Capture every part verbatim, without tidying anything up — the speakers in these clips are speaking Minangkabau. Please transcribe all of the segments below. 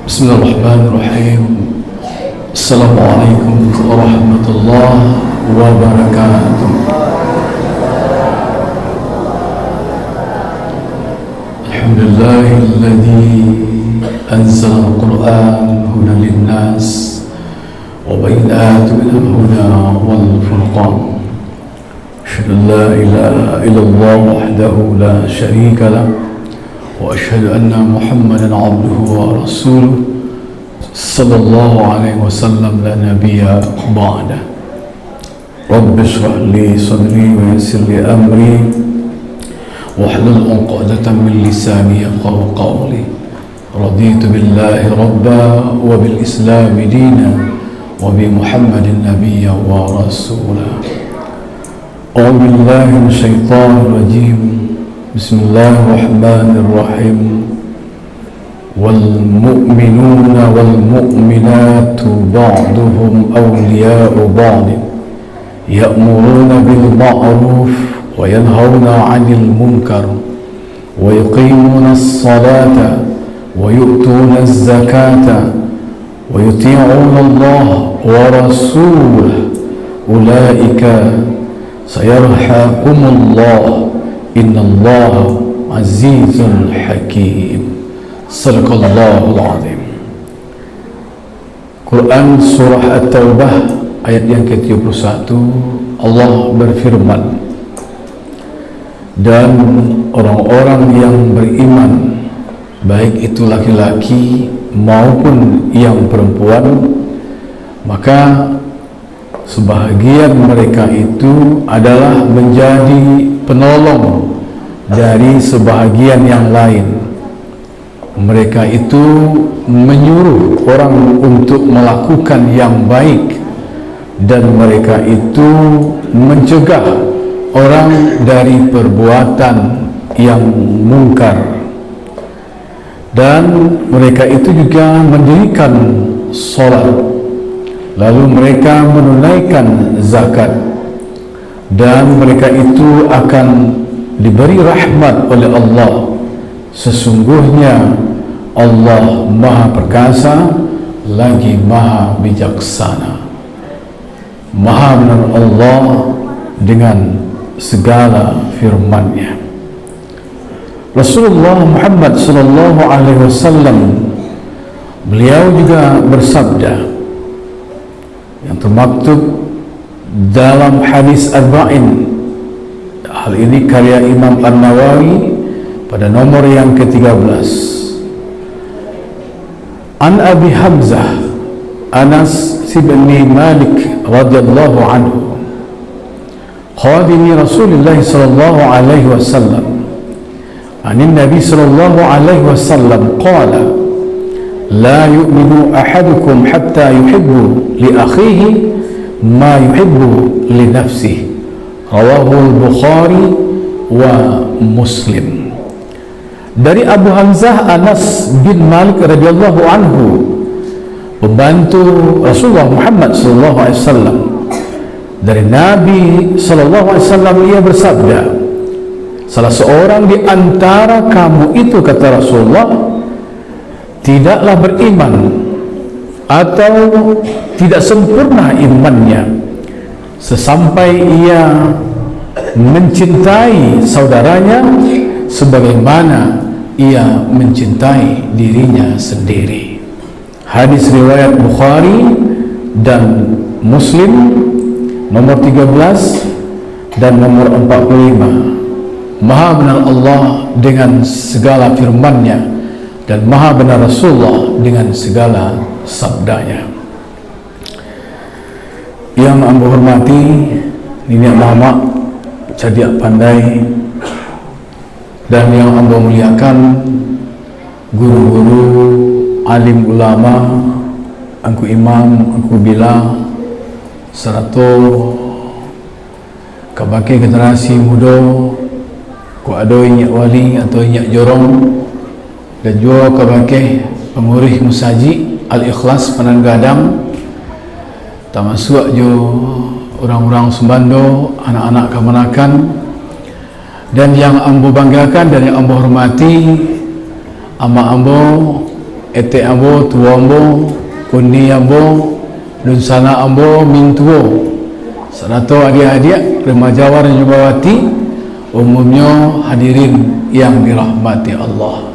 Bismillahirrahmanirrahim. Assalamualaikum warahmatullahi wabarakatuh. Alhamdulillahilladzi anzalal Qur'an hudan linnas wa bayyinatin minal huda wal furqan. Asyhadu an la ilaha illallah wahdahu la syarika lah, wa asyhadu anna Muhammadan abduhu wa rasuluh, sallallahu alaihi wasallam, la nabiyya ba'dah. Rabbi shrah li sadri wa yassir li amri, wahlul uqdatan min lisani yafqahu qawli. Raditu billahi rabba wa bil islami dina wa bi Muhammadin nabiyya wa rasula. A'udzu billahi minasyaitonir rajim. Bismillahirrahmanirrahim. Wal mu'minuna wal mu'minatu ba'duhum awliya'u ba'd. Ya'muruna bil ma'ruf wa yanhauna 'anil munkar. Wa yuqimunas salata wa yu'tunaz zakata wa yuti'unallaha wa rasulahu ulaika sayarhamuhumullah innallaha azizun hakim. Sadaqallahul azim. Quran Surah At-Taubah ayat yang ketujuh puluh satu, Allah berfirman, "Dan orang-orang yang beriman, baik itu laki-laki maupun yang perempuan, maka sebahagian mereka itu adalah menjadi penolong dari sebahagian yang lain." Mereka itu menyuruh orang untuk melakukan yang baik, dan mereka itu mencegah orang dari perbuatan yang mungkar. Dan mereka itu juga mendirikan salat, lalu mereka menunaikan zakat. Dan mereka itu akan diberi rahmat oleh Allah. Sesungguhnya Allah Maha Perkasa, lagi Maha Bijaksana. Maha benar Allah dengan segala firman-Nya. Rasulullah Muhammad sallallahu alaihi wasallam, beliau juga bersabda, yang termaktub dalam hadis Arba'in. Hal ini karya Imam An-Nawawi pada nomor yang ketiga belas. An Abi Hamzah, Anas bin Malik radhiyallahu anhu, khadimi Rasulillah sallallahu alaihi wasallam, anin Nabi sallallahu alaihi wasallam qala, "La yu'minu ahadukum hatta yuhibbu li akhihi ma yuhibbu li nafsihi." Rawahul Bukhari wa Muslim. Dari Abu Hamzah Anas bin Malik radhiyallahu anhu, pembantu Rasulullah Muhammad sallallahu alaihi wasallam, dari Nabi sallallahu alaihi wasallam, ia bersabda, "Salah seorang di antara kamu itu," kata Rasulullah, "tidaklah beriman atau tidak sempurna imannya sesampai ia mencintai saudaranya sebagaimana ia mencintai dirinya sendiri." Hadis riwayat Bukhari dan Muslim, nomor tiga belas dan nomor empat puluh lima. Maha benar Allah dengan segala firman-Nya, dan maha benar Rasulullah dengan segala sabdanya. Yang ambo hormati, niniak mamak, cadiak pandai, dan yang ambo muliakan, guru-guru, alim ulama, angku imam, angku bila, sarato kabake generasi mudo, kok ado inyiak wali atau inyiak jorong, dan juo kabake pangurih musajik Al-Ikhlas Padang Gadang, tamasuak jo urang-urang sumbando, anak-anak kamanakan, dan yang ambo banggakan dan yang ambo hormati, amak ambo, etek ambo, tuo ambo, kundi ambo, dunsanak ambo, mintuo, sarato adiak-adiak, remaja wan remaja bawati, umumnyo hadirin yang dirahmati Allah.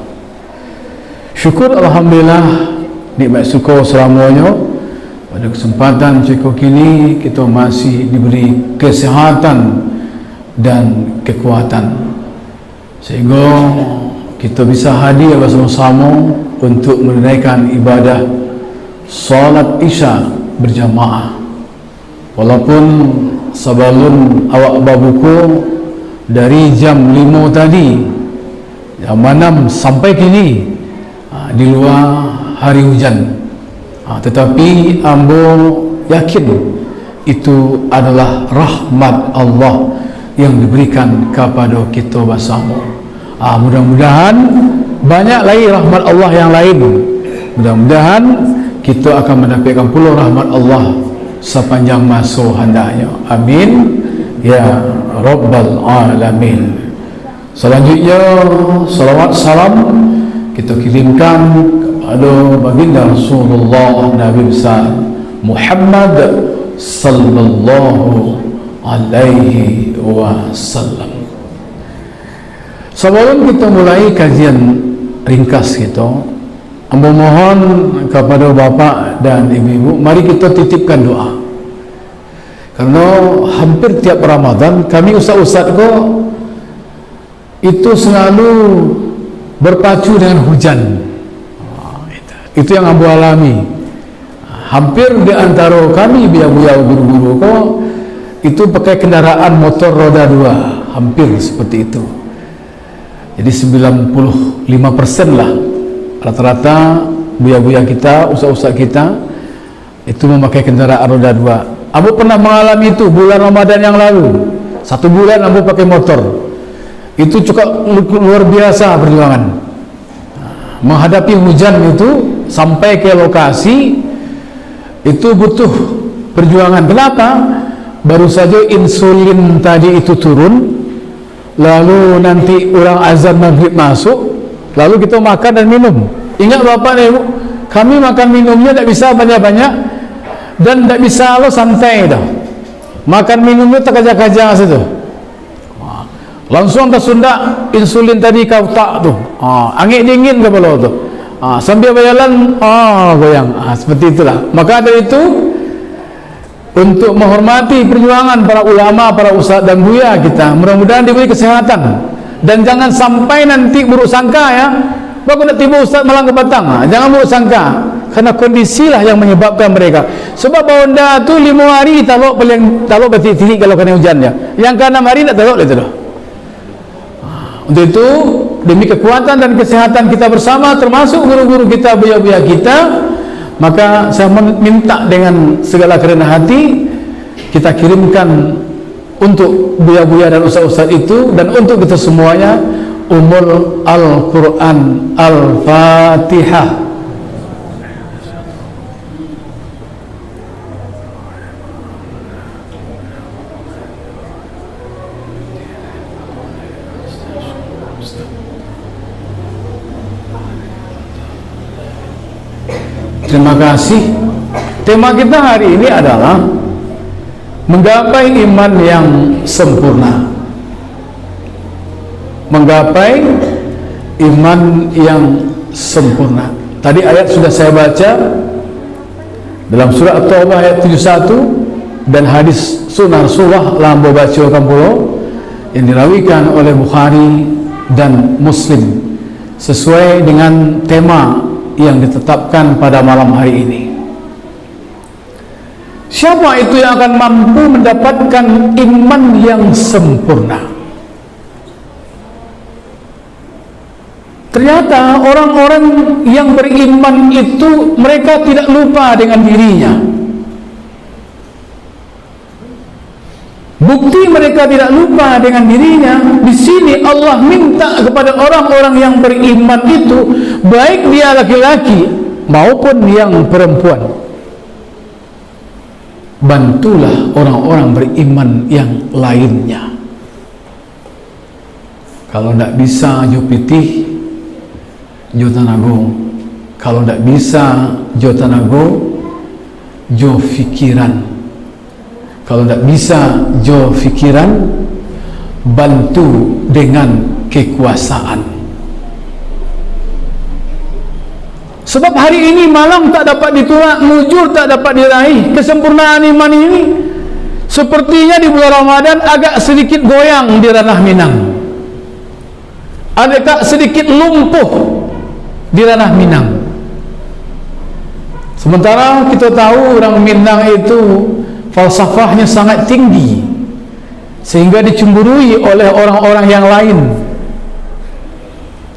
Syukur, alhamdulillah, nikmat syukur salamonyo, pada kesempatan cako kini, kito masih diberi kesehatan dan kekuatan, sehingga kito bisa hadir basamo-samo untuk menunaikan ibadah salat Isya berjamaah. Walaupun sabalun awak babuko dari jam limo tadi, jam anam sampai kini, ha, di lua hari hujan. Ha, tatapi ambo yakin itu adalah rahmat Allah yang diberikan kapado kito basamo. Ah, mudah-mudahan banyak lai rahmat Allah yang lain. Mudah-mudahan kito akan mandapekkan pulo rahmat Allah sapanjang maso handaknyo. Amin, ya rabbal alamin. Salanjuiknyo, salawat salam kito kirimkan kapado Baginda Rasulullah Nabi Besar Muhammad sallallahu alaihi wasallam. Sabalun kito mulai kajian ringkas kito, ambo mohon kapado bapak dan ibu-ibu, mari kito titipkan doa. Karano hampir tiap Ramadan, kami ustad-ustad ko itu selalu berpacu dengan hujan. Itu yang ambo alami. Hampir di antaro kami, buya-buya guru-guru ko, itu pakai kendaraan motor roda dua, hampir seperti itu. Jadi, sembilan puluh lima persen lah, rata-rata buya-buya kita, ustad-ustad kita, itu memakai kendaraan roda dua. Ambo pernah mengalami itu bulan Ramadan yang lalu. Satu bulan ambo pakai motor. Itu cukup lu-, luar biasa perjuangan. Menghadapi hujan itu, sampai ke lokasi, itu butuh perjuangan. Kenapa? Baru saja insulin tadi itu turun, lalu nanti urang azan maghrib masuk, lalu kito makan dan minum. Ingat bapak dan ibu, kami makan minumnyo dak bisa banyak-banyak, dan dak bisa lo santai doh. Makan minumnyo takaja-kaja sajo. Langsuang tasundak insulin tadi ka utak tu. Ha, angek dingin kapalo tu. Ha, sambia bajalan, ha, goyang. Ha, seperti itulah. Maka dari itu, untuk menghormati perjuangan para ulama, para ustaz dan buya kita, mudah-mudahan diberi kesehatan. Dan jangan sampai nanti buruk sangka, ya. Baa kok ndak tibo ustaz malam ka patang? Ha, jangan buruk sangka. Karena kondisilah yang menyebabkan mereka. Sebab bahonda tu limo hari talok paliang, talok batirik-tirik kalau kanai hujan dia. Yang kaanam hari ndak talok lai tu doh. Ha, untuk itu, demi kekuatan dan kesehatan kita bersama, termasuk guru-guru kita, buya-buya kita, maka saya men-, minta dengan segala kerendahan hati, kita kirimkan untuk buya-buya dan ustaz-ustaz itu, dan untuk kita semuanya, Ummul Al-Quran Al-Fatihah. Terima kasih. Tema kita hari ini adalah menggapai iman yang sempurna. Menggapai iman yang sempurna. Tadi ayat sudah saya baca dalam surah At-Taubah ayat tujuh satu, dan hadis sunnah Rasulullah lah ambo bacakan pulo, yang dirawikan oleh Bukhari dan Muslim, sesuai dengan tema yang ditetapkan pada malam hari ini. Siapa itu yang akan mampu mendapatkan iman yang sempurna? Ternyata orang-orang yang beriman itu, mereka tidak lupa dengan dirinya. Bukti mereka tidak lupa dengan dirinya, di sini Allah minta kepada orang-orang yang beriman itu, baik dia laki-laki maupun yang perempuan, bantulah orang-orang beriman yang lainnya. Kalau ndak bisa jo pitih, jo tanago, Kalau ndak bisa jo tanago, jo fikiran. Kalau ndak bisa jo fikiran, bantu dengan kekuasaan. Sebab hari ini malam tak dapat ditulak, mujur tak dapat diraih, kesempurnaan iman ini sepertinya di bulan Ramadan agak sedikit goyang di ranah Minang. Agak sedikit lumpuh di ranah Minang. Sementara kita tahu orang Minang itu falsafahnya sangat tinggi, sehingga dicemburui oleh orang-orang yang lain.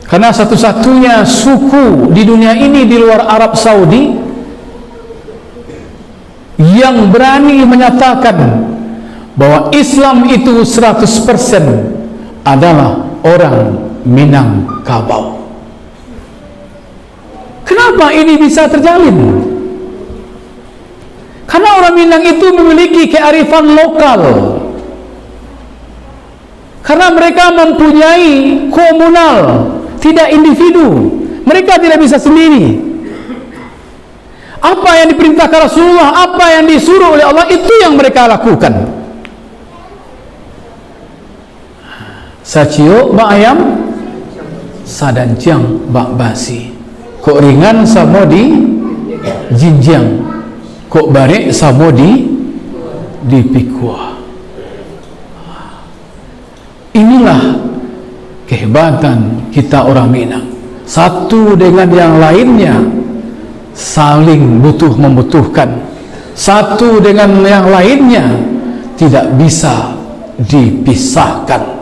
Karena satu-satunya suku di dunia ini di luar Arab Saudi yang berani menyatakan bahwa Islam itu seratus persen adalah orang Minangkabau. Kenapa ini bisa terjalin? Karena orang Minang itu memiliki kearifan lokal. Karena mereka mempunyai komunal, tidak individu. Mereka tidak bisa sendiri. Apa yang diperintahkan Rasulullah, apa yang disuruh oleh Allah, itu yang mereka lakukan. Saciok bak ayam, sadanciang bak basi. Kok ringan samo di jinjiang, kok barek samo di, dipikua. Inilah kehebatan kita orang Minang. Satu dengan yang lainnya saling butuh membutuhkan. Satu dengan yang lainnya tidak bisa dipisahkan.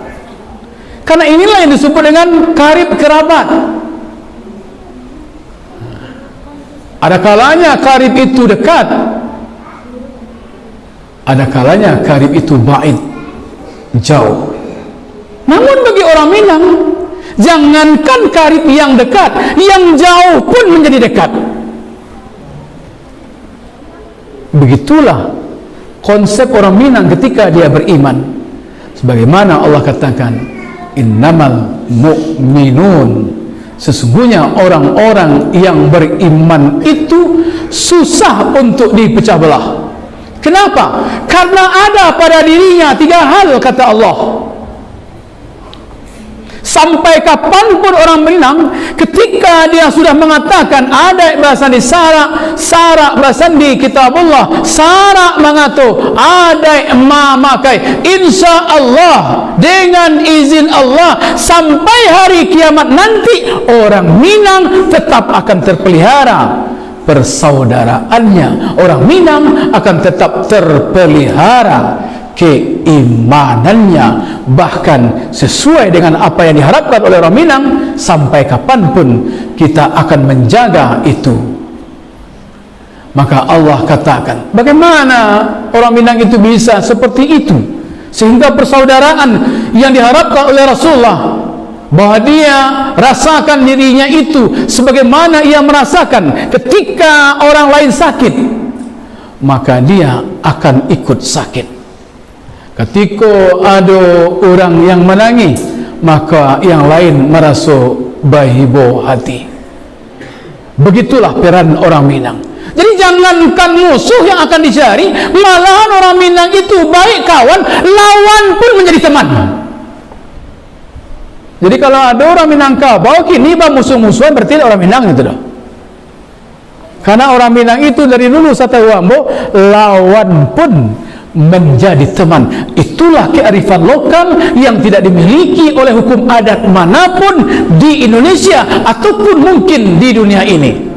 Karena inilah yang disebut dengan karib kerabat. Ada kalanya karib itu dekat, ada kalanya karib itu baid, jauh. Namun bagi orang Minang, jangankan karib yang dekat, yang jauh pun menjadi dekat. Begitulah konsep orang Minang ketika dia beriman. Sebagaimana Allah katakan, "Innamal mu'minun." Sesungguhnya orang-orang yang beriman itu susah untuk dipecah belah. Kenapa? Karena ada pada dirinya tiga hal, kata Allah. Sampai kapanpun orang Minang, ketika dia sudah mengatakan, adaik basandi sarak, sarak basandi Kitabullah, sarak mangato, adaik mamakai, insya Allah, dengan izin Allah, sampai hari kiamat nanti, orang Minang tetap akan terpelihara. Persaudaraannya, orang Minang akan tetap terpelihara keimanannya, bahkan sesuai dengan apa yang diharapkan oleh orang Minang, sampai kapanpun kita akan menjaga itu. Maka Allah katakan, bagaimana orang Minang itu bisa seperti itu? Sehingga persaudaraan yang diharapkan oleh Rasulullah, bahwa dia rasakan dirinya itu sebagaimana ia merasakan ketika orang lain sakit, maka dia akan ikut sakit. Katiko ado urang yang manangih, maka yang lain maraso bahibo hati. Begitulah peran orang Minang. Jadi, jangankan musuh yang akan dicari, malahan orang Minang itu baik kawan, lawan pun menjadi teman. Jadi, kalau ada orang Minangkabau kini bamusuh-musuhan, berarti orang Minang itu dah. Karena orang Minang itu dari dulu, satahu ambo, lawan pun menjadi teman. Itulah kearifan lokal yang tidak dimiliki oleh hukum adat manapun di Indonesia ataupun mungkin di dunia ini.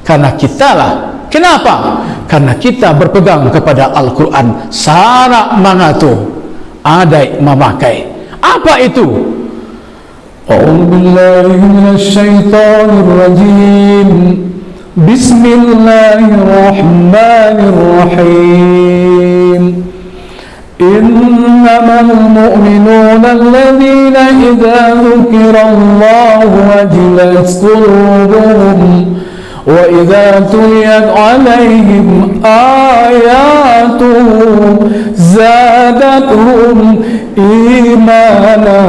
Karena kitalah. Kenapa? Karena kita berpegang kepada Al-Quran. Sarak mangato, adaik mamakai. Apa itu? أعوذ بالله من الشيطان الرجيم. بسم الله الرحمن الرحيم. إنما المؤمنون الذين إذا ذكر الله وجلت قلوبهم وإذا تليت عليهم آياته زادتهم إيمانا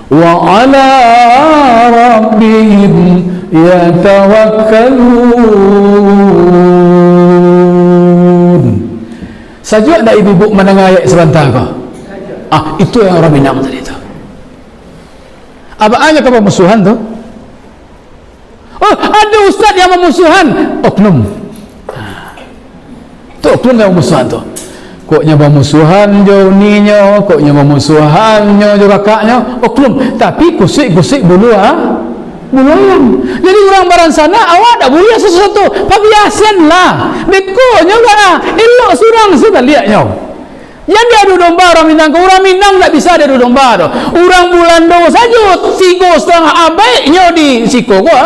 وعلى ربهم yatawakkalun. Sajuak ndak ibu-ibu mandanga ayat sabanta ko? Ah, itu yang urang Minang tadi tu. Abak anyo ka bamusuhan tu. Oh, ado ustaz yang bamusuhan. Oknum. Tu oknum yang bamusuhan tu. Kok nyo bamusuhan jo uninyo, kok nyo bamusuhan nyo jo kakaknyo, oknum. Tapi kusuik-kusuik bulu, ah, bulu ayam. Jadi urang baransanak, awak dak buliah sasuatu. Pabiasoanlah. Beko nyo lah, elok surang sabaliaknyo. Jan diadu domba urang Minang ko, urang Minang ndak bisa diadu domba doh. Urang Bulando sajo tigo satangah abad nyo di siko ko,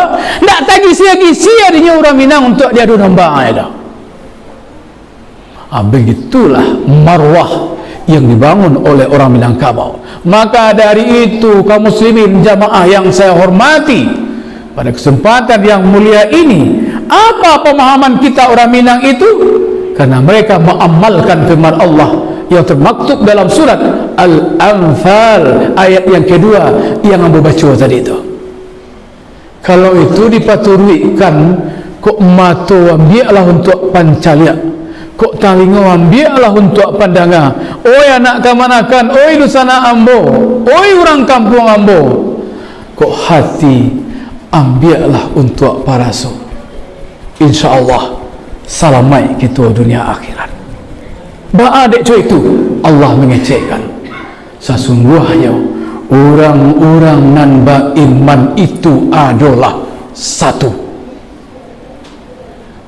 ndak tagisia-gisia dinyo urang Minang untuak diadu domba, ya dah. Ah, begitulah marwah yang dibangun oleh orang Minangkabau. Maka dari itu, kaum muslimin jamaah yang saya hormati, pada kesempatan yang mulia ini, apa pemahaman kita orang Minang itu? Karena mereka mengamalkan firman Allah yang termaktub dalam surat Al-Anfal ayat yang kedua yang ambo baco tadi tu. Kalau itu dipaturuikkan, kok mato ambiaklah untuak pancaliak, kok talingo ambiaklah untuak pandanga. Oi anak kamanakan, oi dunsanak ambo, oi urang kampuang ambo, kok hati ambiaklah untuak paraso. Insya Allah, salamaik kito dunia akhirat. Baa dek co itu, Allah mangecekkan. Sasungguahnyo, urang-urang nan baiman itu adolah satu.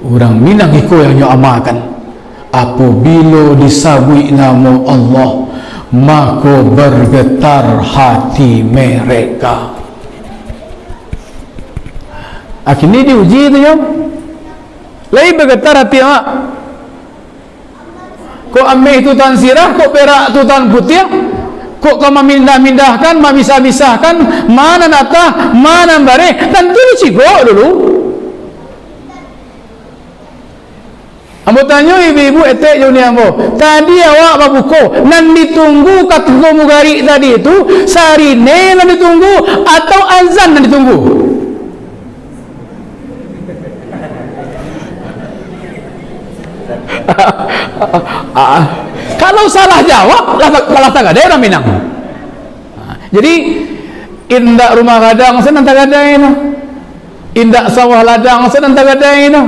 Urang Minang iko yang nyo amalkan, apobilo disabuik namo Allah, mako bergetar hati mereka. Akhirnyo diuji tu nyo, lai bergetar hati awak. Kok ameh tu tan sirah, kok perak tu tan putiah, kok ka mamindah-mindahkan, mamisah-misahkan, ma nan atah, ma nan bareh, tantu dicigok dulu. Ambo tanyo ibu-ibu etek jo uni ambo, tadi awak babuko, nan ditunggu katiko mugarik tadi tu, sarine nan ditunggu, atau azan nan ditunggu? Ah, kalau salah jawab, lah, lah tagadai urang Minang. Ah, jadi, indak rumah gadang se nan tagadai tu. Indak sawah ladang se nan tagadai tu.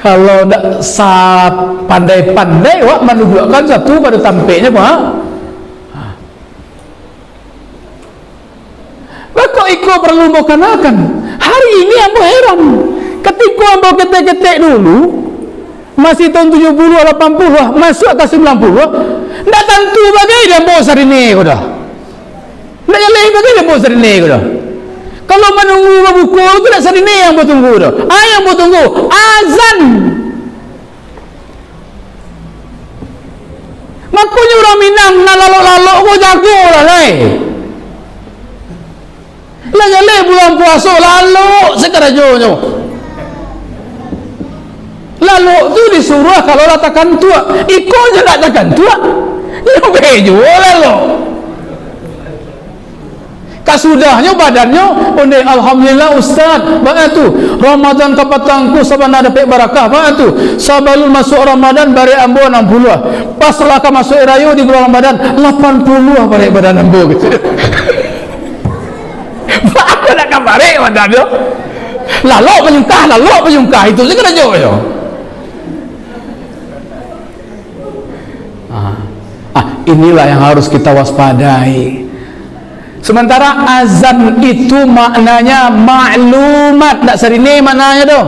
Kalau ndak sapandai-pandai awak manuduakkan satu pado tampeknyo, Pak. Mako iko paralu ambo kanakan. Hari ini ambo heran. Katiko ambo ketek-ketek dulu, masih tahun tujuh puluh, lapan puluh, masuak ka sambilan puluh, ndak tantu bagai dek ambo sarine ko doh. Ndak jaleh bagai dek ambo sarine ko doh. Kalau manunggu babuko tu ndak sarine yang ambo tunggu doh. Ah, yang ambo tunggu, azan. Makonyo urang Minang nan lalok-lalok ko jagolah lai. Lah jaleh bulan puaso, lalok se karajonyo. Lalok tu disuruah kalau lah takantuak. Iko se ndak takantuak, iyo be juo lalok. Kasudahnyo badannyo, ondeh, "Alhamdulillah, Ustaz, baa tu, Ramadan kapatang ko sabana dapek barakah, baa tu, sabalun masuak Ramadan, barek ambo anam puluah. Pas lah ka masuak rayo di bulan Ramadan, lapan puluah barek badan ambo," gitu. Baa nak ka barek badan tu? Lalok panyungkah, lalok panyungkah, itu se karajonyo. Ah. Ah, inilah yang harus kita waspadai. Sementara azan itu maknanya maklumat, ndak sarine maknanya tu.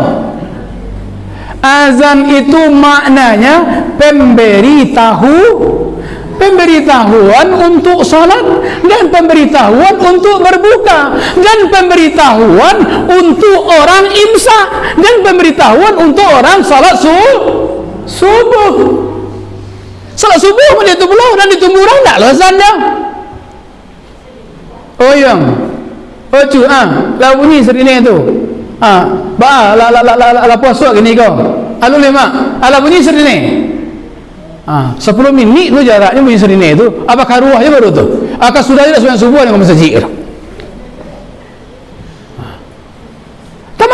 Azan itu maknanya pemberitahu, pemberitahuan untuk salat, dan pemberitahuan untuk berbuka, dan pemberitahuan untuk orang imsak, dan pemberitahuan untuk orang salat su-, subuh. Salat subuh mode tu pulo, nan ditunggu urang ndak lo azannyo? Oyang, ocu, ah, lah bunyi sarine tu. Ah, baa, lah, lah, lah, lah, lah, lah puaso kini ko? Alun lai, Mak. Ah, lah bunyi sarine. Ah, sapuluah minik tu jaraknyo bunyi sarine tu. Apo karuahnyo baru tu? Ah, ka sudah je lah sumbayang subuh di masajik tu.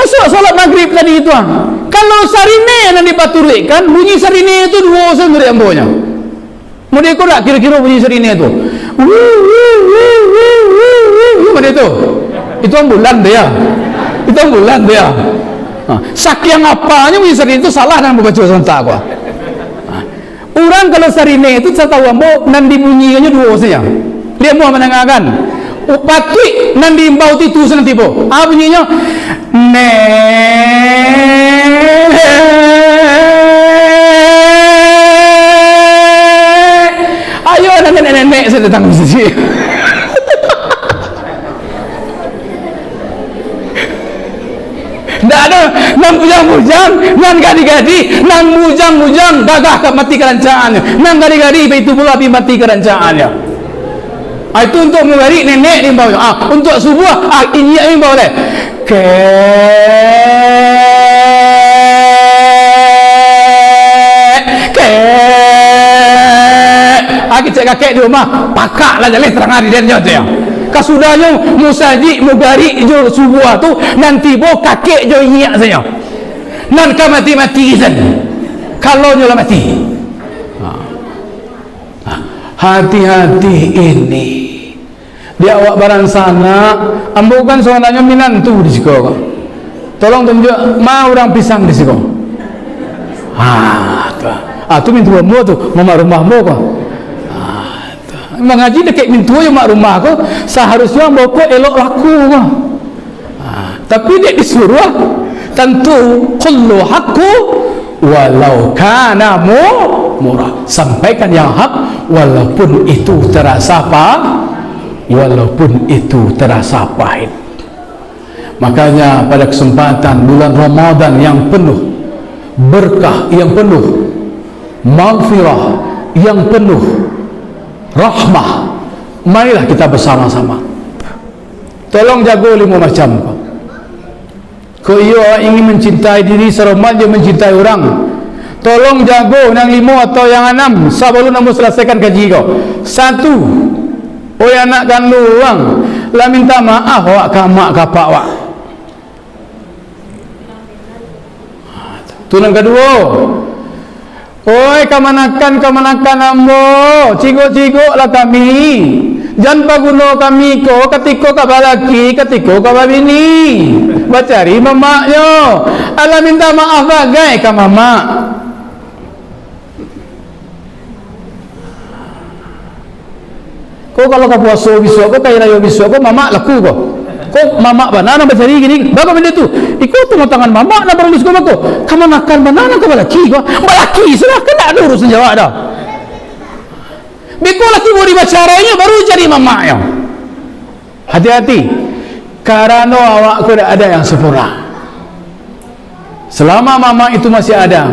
Isuak salat magrib tadi tu, ah. Kalau sarine nan dipaturuikkan, bunyi sarine tu duo sen dari ambo nyo. Model ko dak kiro-kiro bunyi sarine tu? Wu, wu, wu, wu, wu, wu, wu, model tu. Itu ambulan tu, ya. Itu ambulan tu, ya. Ha, sakiang apalnyo bunyi sarine tu, salah nan babaco sarantak ko. Ha. Urang kalau sarine tu, satau ambo, nan dibunyiannyo duo sajo. Lai amuah mandangakan. Patuik nan diimbau tu, itu se nan tibo. Ah, bunyinyo, "Nek. Ayo, nenek-nenek se datang di sini." Ndak ado nan bujang-bujang, nan gadih-gadih, nan bujang-bujang, gagah ka mati karancaannyo. Nan gadih-gadih, baitu pulo bi mati karancaannyo. Ah, itu untuak mugarik nenek diimbau. Ah, untuak subuah, ah, inyiak diimbau deh. Kek, kek. Ah, kecek kakek di rumah, pakak lah jaleh tarang ari den nyo tu, ya. Kasudahnyo musajik mugarik jo subuah tu, nan tibo kakek jo inyiak sajo. Nan ka mati-mati sen. Kalonyo lah mati. Ha. Ha. Hati-hati ini. Di awak baransanak, ambo kan sabananyo minantu di siko ko. Tolong tunjuak ma urang pisang di siko. Ha, tu. Ah, tu mintuo ambo tu, mamak rumah ambo ko. Ha, tu. Mangaji dakek mintuo jo mak rumah ko, saharusnyo ambo ko elok laku ko. Ha, tapi dek disuruah, tantu kullu haqqu walau kana mu-, murah. Sampaikan yang hak walaupun itu terasa pa-, walaupun itu terasa pahit. Makanya pada kesempatan bulan Ramadan yang penuh berkah, yang penuh maghfirah, yang penuh rahmah, marilah kita bersama-sama. Tolong jago limo macam ko. Ko iyo awak ingin mencintai diri saroman jo mencintai urang, tolong jago nan limo atau yang anam sabalun ambo salasaikan kaji ko. Satu, oi anak kanduang, lah minta maaf awak ka amak ka apak awak. Tu nan kaduo, oi kamanakan-kamanakan ambo, cigok-cigoklah kami. Jan paguno kami ko katiko ka balaki, katiko ka babini, bacari mamaknyo. Alah minta maaf bagai ka mamak. Ko kalau ka puaso bisuak ko, ka ari rayo bisuak ko, mamak laku ko. Ko mamak bana nan bacari kini. Baa ko benda tu? Iko tangah tangan mamak nan baru bisuak ko baa ko. Kamanakan bana nan ka balaki ko. Balaki sudah, kan ndak ado urusan jawab dah. Beko lah tibo di bacarainyo, baru cari mamaknyo. Hati-hati, karano awak ko dak ada yang sempurna. Selama mamak itu masih ada,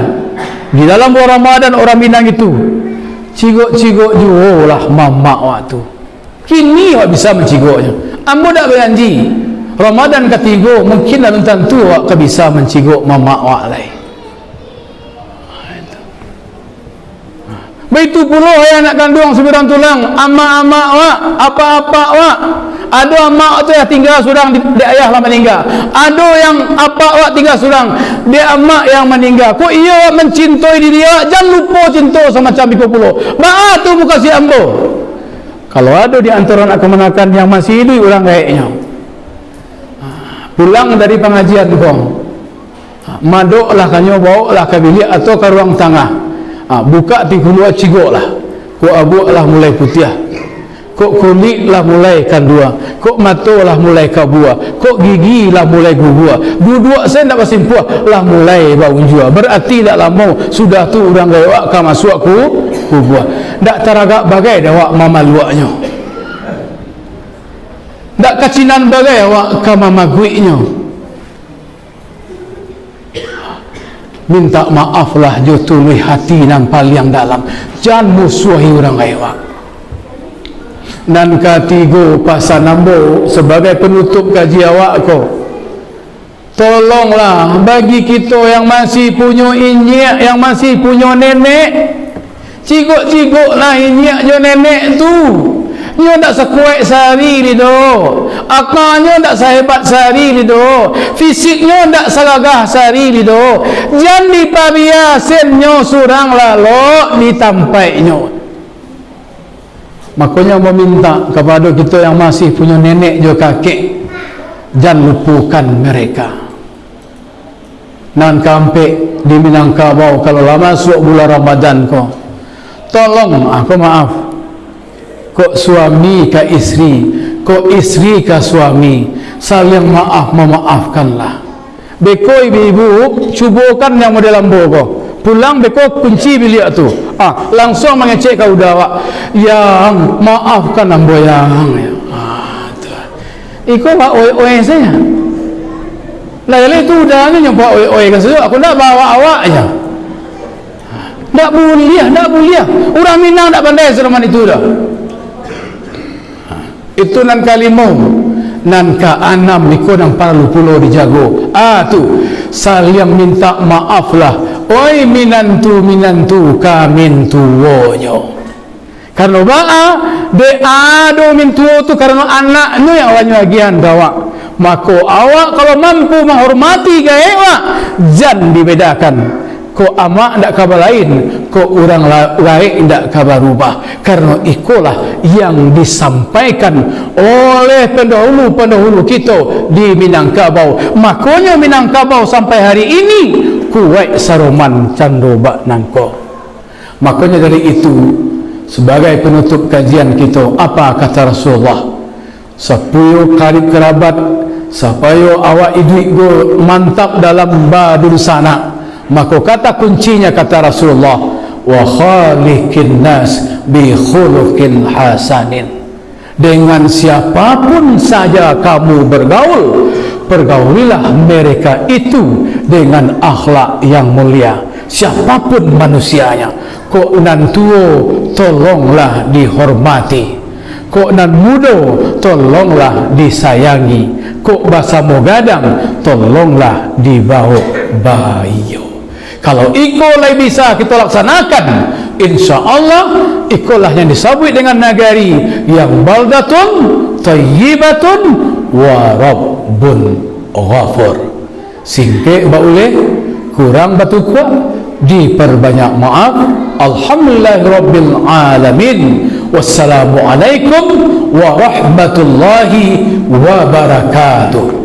di dalam bulan Ramadan orang Minang itu, cigok-cigok juolah mamak awak tu. Kini awak bisa mancigoknyo. Ambo dak bajanji, Ramadan katigo mungkin alun tantu awak ka bisa mancigok mamak awak lai. Baitu pulo, hai anak kanduang sabilang tulang, amak-amak wak, apak-apak wak. Ado amak tu yang tingga surang, di, dek ayah lah maningga. Ado yang apak wak tingga surang, dek amak yang maningga. Kok iyo wak mancintoi diri awak, jan lupo cinto samacam iko pulo. Baa tu mukasuik ambo? Kalau ado di antaro anak kamanakan yang masih iduik urang gaeknyo, pulang dari pangajian ko, madoklah kanyo, bawoklah ka biliak atau ka ruang tangah. Ha, bukak pintu lua, cigoklah. Kok abuak lah mulai putiah. Kok kulik lah mulai kandua. Kok mato lah mulai kabua. Kok gigi lah mulai gugua. Duduak se ndak basimpuah, lah mulai baunjua. Berarti ndak lamo sudah tu urang gaek wak ka masuak ku-, kubua. Ndak taragak bagai dek awak mamaluaknyo. Ndak kacinan bagai awak ka mamaguiknyo. Mintak maaflah jo tuluih hati nan paliang dalam. Jan musuahi urang gaek wak. Nan katigo, pasan ambo sabagai panutup kaji awak ko, tolonglah bagi kito yang masih punyo inyiak, yang masih punyo nenek, cigok-cigoklah inyiak jo nenek tu. Nyo ndak sakuaik sari lido, akanyo ndak sahebat sari lido, fisiknyo ndak sagagah sari lido, jan dipabia sennyo surang lalok di tampaiknyo. Makonyo, mamintak kapado kito yang masih punyo nenek jo kakek, jan lupokan mereka. Nan kaampek, di Minangkabau, kalau lah masuak bulan Ramadan ko, tolong, ah, ko maaf, kok suami ka istri, kok istri ka suami, saling maaf mamaafkanlah. Beko ibu-ibu, cubokan yang model ambo ko. Pulang beko kunci biliak tu. Ah, langsuang mangecek ka uda awak, "Yang, maafkan ambo, Yang." Ah, tu. Iko wak oe-oe sajo. Lah, jaleh tu udanyo nyo buek oe-oe ka sajo, aku ndak bawa awak aja. Ndak buliah, ndak buliah. Urang Minang ndak pandai saroman itu doh. Itu nan kalimo. Nan kaanam iko nan paralu pulo dijago. Ah, tu, saliang mintak maaf lah. Oi minantu-minantu ka mintuonyo. Karano baa? Dek ado mintuo tu karano anaknyo yang lah nyo agiahan ka awak. Mako, awak kalau mampu manghormati gaek awak, jan dibedakan. Kok amak ndak ka balain, kok urang la-, gaek ndak ka barubah. Karano ikolah yang disampaikan oleh pandahulu-pandahulu kito di Minangkabau. Makonyo Minangkabau sampai hari ini kuaik saroman cando bak nangko. Makonyo dari itu, sabagai panutup kajian kito, apa kata Rasulullah? Sapuyo karib karabat, sapayo awak iduik ko mantap dalam badunsanak. Mako kata kuncinya, kata Rasulullah, "Wa khaliqin nas bi khuluqin hasanin." Dengan siapapun saja kamu bergaul, pergaulilah mereka itu dengan akhlak yang mulia. Siapapun manusianya, kok nan tuo, tolonglah dihormati. Kok nan mudo, tolonglah disayangi. Kok basamo gadang, tolonglah dibaok baiyo. Kalau iko lai bisa kito laksanakan, insya Allah, ikolah yang disabuik dengan nagari yang baldatun thayyibatun wa rabbun ghafur. Singkek bauleh, kurang batukuak, diperbanyak maaf. Alhamdulillahirabbil alamin. Wassalamualaikum warahmatullahi wabarakatuh.